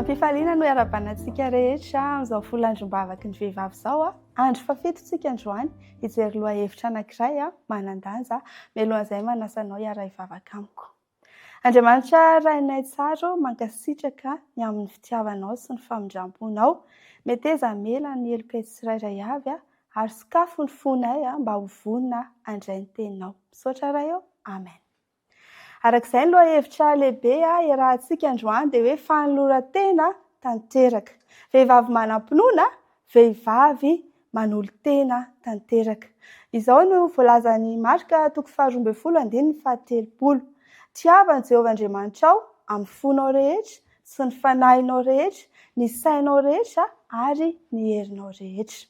Am-pifaliana no iarahabana antsika rehetra amin'izao folandrom-bavaky ny vehivavy izao. Andro fahafito tsika androany hijery lohahevitra anankiray manan-danja. Mialohan'izay manasa anao hiara-hivavaka amiko. Andriamanitra Rainay tsara ô, mankasitraka ny amin'ny fitiavanao sy ny famindram-ponao. Meteza hamela ny helokay tsirairay avy ary sokafo ny fonay mba ho vonona handray ny teninao. Misaotra Ray ô. Amen. Araka izay ny lohahevitra lehibe iarahantsika androany dia hoe fanoloran-tena tanteraka. Vehivavy manam-pinoana, vehivavy manolo-tena tanteraka. Izao no voalazan'i Marka toko faha-12 andininy faha-30, Tiava an'i Jehovah Andriamanitrao amin'ny fonao rehetra sy ny fanahinao rehetra, ny sainao rehetra ary ny herinao rehetra.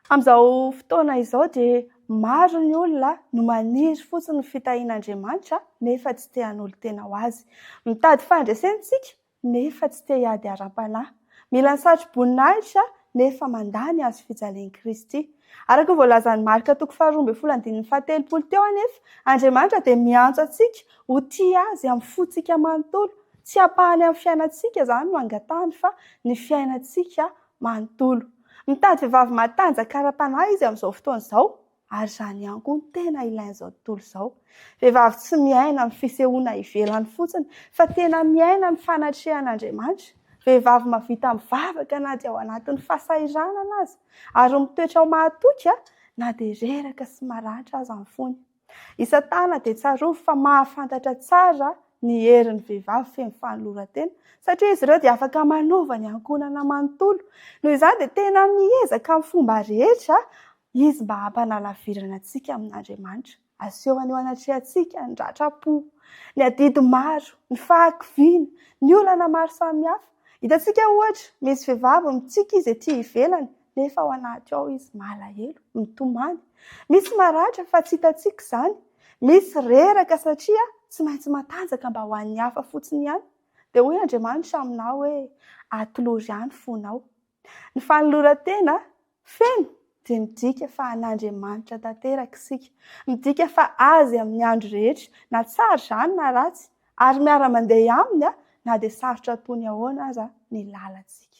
Amin'izao fotoana izao dia maro ny olona no maniry fotsiny ny fitahian'Andriamanitra nefa tsy te hanolo-tena ho azy. Mitady fandresena isika nefa tsy te hiady ara-panahy. Mila ny satro-boninahitra nefa mandà ny hazo fijalian'i Kristy. Araka ny voalazan'i Marka toko faha-12 andininy faha-30 teo anefa, Andriamanitra dia miantso antsika ho tia Azy amin'ny fontsika manontolo. Tsy ampahany amin'ny fiainantsika izany no angatahany fa ny fiainantsika manontolo. Mitady vehivavy matanjaka ara-panahy izy amin'izao fotoana izao, ary izany ihany koa no tena ilain'izao tontolo izao. Vehivavy tsy miaina amin'ny fisehoana ivelany fotsiny, fa tena miaina ny fanatrehan'Andriamanitra. Vehivavy mahavita mivavaka na dia ao anatin'ny fahasahiranana aza, ary mitoetra ho mahatoky na dia reraka sy maratra aza ny fony. I Satana dia tsarovy fa mahafantatra tsara ny herin'ny vehivavy feno fanoloran-tena, satria izy ireo dia afaka manova ny ankohonana manontolo. Noho izany dia tena miezaka amin'ny fomba rehetra izy mba hampanalavirana antsika amin'Andriamanitra. Asehony eo anatrehantsika ny ratram-po, ny adidy maro, ny fahakiviana, ny olana maro samihafa. Hitantsika ohatra, misy vehivavy mitsiky izy ety ivelany, nefa ao anaty ao izy malahelo, mitomany. Misy maratra fa tsy hitantsika izany. Misy reraka satria tsy maintsy matanjaka mba ho an'ny hafa fotsiny ihany. Dia hoy Andriamanitra aminao hoe, atolory ahy ny fonao. Ny fanoloran-tena feno dia midika fa an'Andriamanitra tanteraka isika. Midika fa Azy amin'ny andro rehetra, na tsara izany na ratsy, ary miara-mandeha Aminy na dia sarotra toy ny ahoana aza ny lalantsika.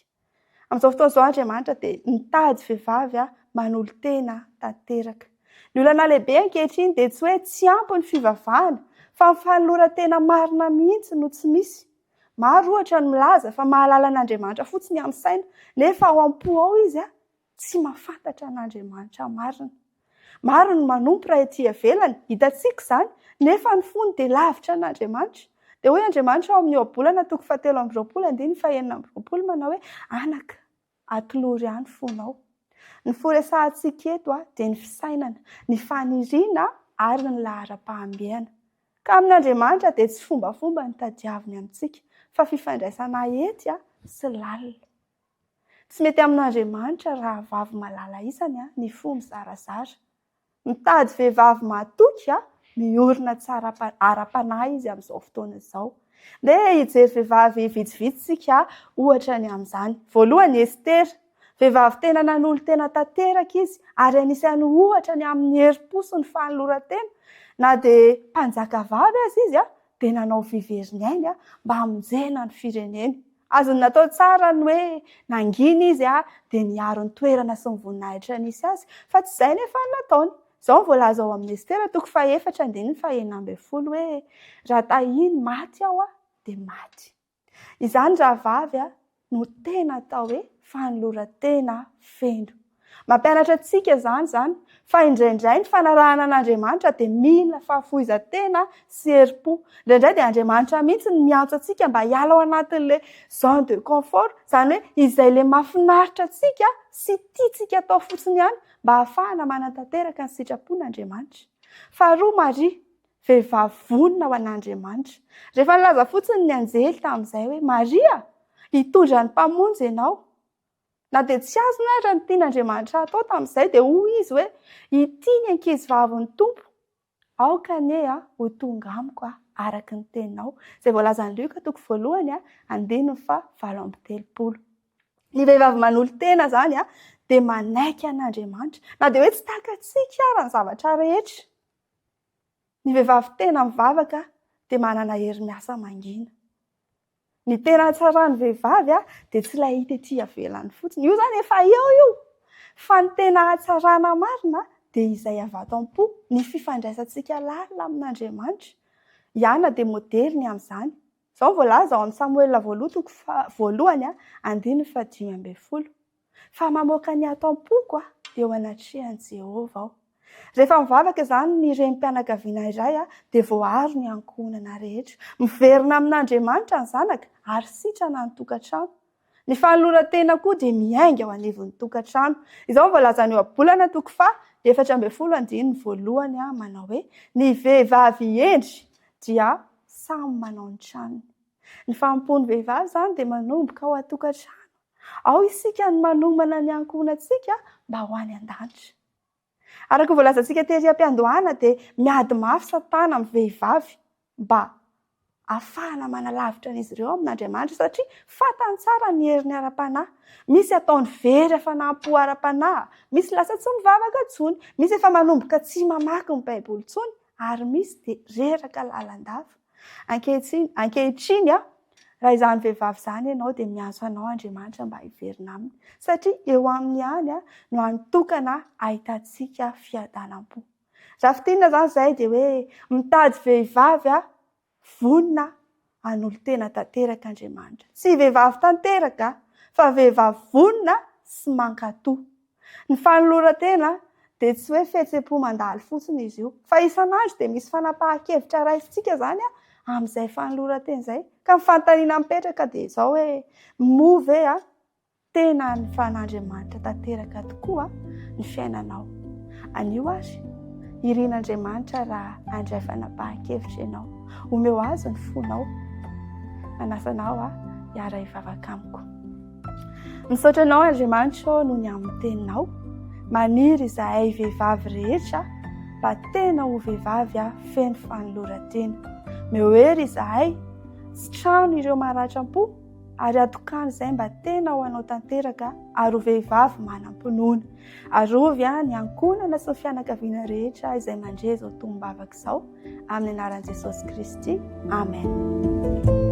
Amin'izao fotoana izao Andriamanitra dia mitady vehivavy manolo-tena tanteraka. Ny olana lehibe ankehitriny dia tsy hoe tsy ampy ny fivavahana fa ny fanoloran-tena marina mihitsy no tsy misy. Maro ohatra no milaza fa mahalala an'Andriamanitra fotsiny amin'ny saina nefa ao am-po ao izy tsy mahafantatra an'Andriamanitra marina. Maro ny manompo raha ety ivelany, hitantsika izany, nefa ny fony dia lavitra an'Andriamanitra. Dia hoy Andriamanitra ao amin'ny Ohabolana toko fahatelo amby roapolo andininy fahenina amby roapolo manao hoe, Anaka, atolory ahy ny fonao. Ny fo resahantsika eto dia ny fisainana, ny faniriana ary ny laharam-pahamehana. Ka amin'Andriamanitra dia tsy fombafomba no tadiaviny amintsika, fa fifandraisana ety sy lalina. Tsy mety amin'Andriamanitra rahavavy malala isany ny fo mizarazara. Mitady vehivavy mahatoky miorina tsara ara-panahy izy amin'izao fotoana izao. Ndeha hijery vehivavy vitsivitsy isika ohatra ny amin'izany. Voalohany, Estera. Vehivavy tena nanolo-tena tanteraka izy ary anisan'ny ohatra ny amin'ny herim-po sy ny fanoloran-tena. Na dia mpanjakavavy aza izy dia nanao vy very ny ainy mba hamonjena ny fireneny. Azony natao tsara ny hoe nangina izy dia niaro ny toerana sy ny voninahitra nisy azy, fa tsy izay nefa no nataony. Izao no voalaza ao amin'ny Estera toko fahefatra andininy fahenina ambin'ny folo hoe, Raha tahiny maty aho dia maty. Izany rahavavy no tena atao hoe fanoloran-tena feno. Mampianatra antsika izany izany fa indraindray ny fanarahana an'Andriamanitra dia mila fahafoizan-tena sy herim-po. Indraindray dia Andriamanitra mihitsy no miantso antsika mba hiala ao anatin'ilay zone de confort, izany hoe izay ilay mahafinaritra antsika sy tiantsika atao fotsiny ihany mba hahafahana manatanteraka ny sitrapon'Andriamanitra. Faharoa, Maria, vehivavy vonona ho an'Andriamanitra. Rehefa nilaza fotsiny ny anjely tamin'izay hoe, Maria, hitondra ny Mpamonjy ianao. Na dia tsy azony ara ny tian'Andriamanitra hatao tamin'izay, dia hoy izy hoe, Ity ny ankizivavin'ny Tompo, aoka anie ho tonga amiko araka ny teninao. Izay voalazan'i Lioka toko voalohany, andininy faha 38. Ny vehivavy manolo-tena izany dia manaiky an'Andriamanitra, na dia hoe tsy takatsika ara ny zavatra rehetra. Ny vehivavy tena mivavaka dia manana hery miasa mangina. Ny tena hatsaran'ny vehivavy dia tsy ilay hita ety ivelany fotsiny. Io izany efa eo io. Fa ny tena hatsarana marina dia izay avy ato am-po, ny fifandraisantsika lalina amin'Andriamanitra. I Ana dia modely ny amin'izany. Izao no voalaza ao amin'ny Samoela voalohany toko voalohany andininy fahadimy ambin'ny folo. Fa mamoaka ny ato am-poko eo anatrehan'i Jehovah aho. Rehefa mivavaka izany ny renim-pianakaviana iray dia voaaro ny ankohonana rehetra. Miverina amin'Andriamanitra ny zanaka ary sitrana ny tokantrano. Ny fanoloran-tena koa dia miainga ao anivon'ny tokantrano. Izao no voalazan'ny Ohabolana toko faha 14 andininy voalohany manao hoe ny vehivavy hendry dia samy manao ny tranony. Ny fanompoan'ny vehivavy izany dia manomboka ao an-tokantrano. Ao isika no manomana ny ankohonantsika mba ho any an-danitra. Araka ny voalazantsika tery am-piandohana dia miady mafy Satana amin'ny vehivavy mba hahafahana manalavitra an'izy ireo amin'Andriamanitra satria fantany tsara ny heriny ara-panahy. Misy ataony very hafanam-po ara-panahy, misy lasa tsy mivavaka intsony, misy efa manomboka tsy mamaky ny Baiboly intsony ary misy dia reraka lalandava. Ankehitriny, ankehitriny raha izany vehivavy izany ianao dia miantso anao Andriamanitra mba hiverina aminy satria eo aminy ihany no hany tokana ahitantsika fiadanam-po. Raha fintinina izany izay dia hoe mitady vehivavy vonona hanolo-tena tanteraka Andriamanitra. Tsy vehivavy tanteraka fa vehivavy vonona sy mankatò. Ny fanoloran-tena dia tsy hoe fihetseham-po mandalo fotsiny izy io, fa isan'andro dia misy fanapahan-kevitra raisintsika izany amin'izay fanoloran-tena izay. Ka ny fanontaniana mipetraka dia izao hoe, moa ve tena ny fan'Andriamanitra tanteraka tokoa ny fiainanao? Anio ary, irin'Andriamanitra raha handray fanapahan-kevitra ianao. Omeo azy ny fonao. Manasa anao aho hiara-hivavaka amiko. Misaotra anao Andriamanitra ô noho ny amin'ny teninao. Maniry izahay vehivavy rehetra mba tena ho vehivavy feno fanoloran-tena. Meo hery izahay, sitrano ireo maratra am-po ary atokano izay mba tena ho anao tanteraka ary ho vehivavy manam-pinoana. Arovy ny ankohonana sy ny fianakaviana rehetra izay mandre izao tombavaka izao. Amin'ny anaran'i Jesosy Kristy. Amen.